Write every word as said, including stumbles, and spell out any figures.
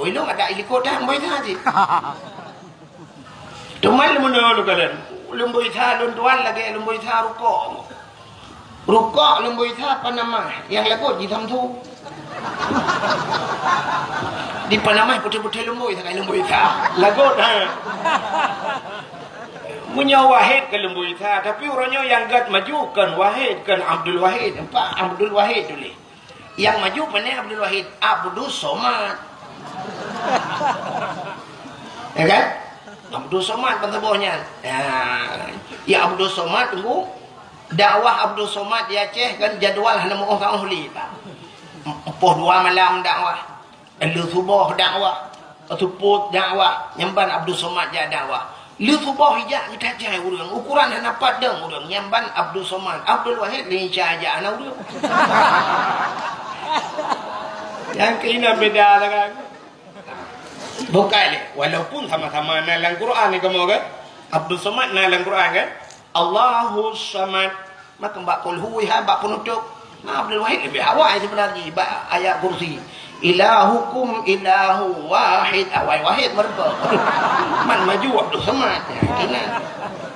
Ilong ada ilikot dah Lembu Isa cit. Teuma leumono lôn kalon. Lembu Isa lôn tuan lagèe Lembu Isa rukok. Rukok Lembu Isa panamah, nyang lagot jitamtu. Di panamah putéh-putéh Lembu Isa, Lembu Isa. Lagot, ha. Meunyoe Wahid keu Lembu Isa, tapi uroe nyoe nyang gèt maju kon Wahid, kon Abdul Wahid. Nampak Abdul Wahid tuléh. Nyang maju pane Abdul Wahid, Abdus Somad. Ya kan? Abdus Somad ban saboh nyan. Ya. Ya Abdus Somad tunggu. Dakwah Abdus Somad di Aceh kan jadwal hana meuoh ka oh li. Empoh dua malam dakwah. Lheuh suboh dakwah, seupôt dakwah, nyan ban Abdul Somad jak dakwah. Lheuh suboh ijak geutajai ureueng, ukuran hana pat dong ureueng, nyan ban Abdul Somad. Abdul Wahid lincah jak hana ureueng. Nyang keunan beda lah kan. Bukai lé, walaupun sama-sama na lam Quran ni kamoe kan. Abdul Somad na lam Quran kan. Allahus Samad. Maka bak kulhu ha bak penutup. Nah, Abdul Wahid lebih awai sebenarnya bak ayat kursi. Ilahukum ilahu wahid, awai wahid mereka. Man maju Abdul Samad. Ya, kena.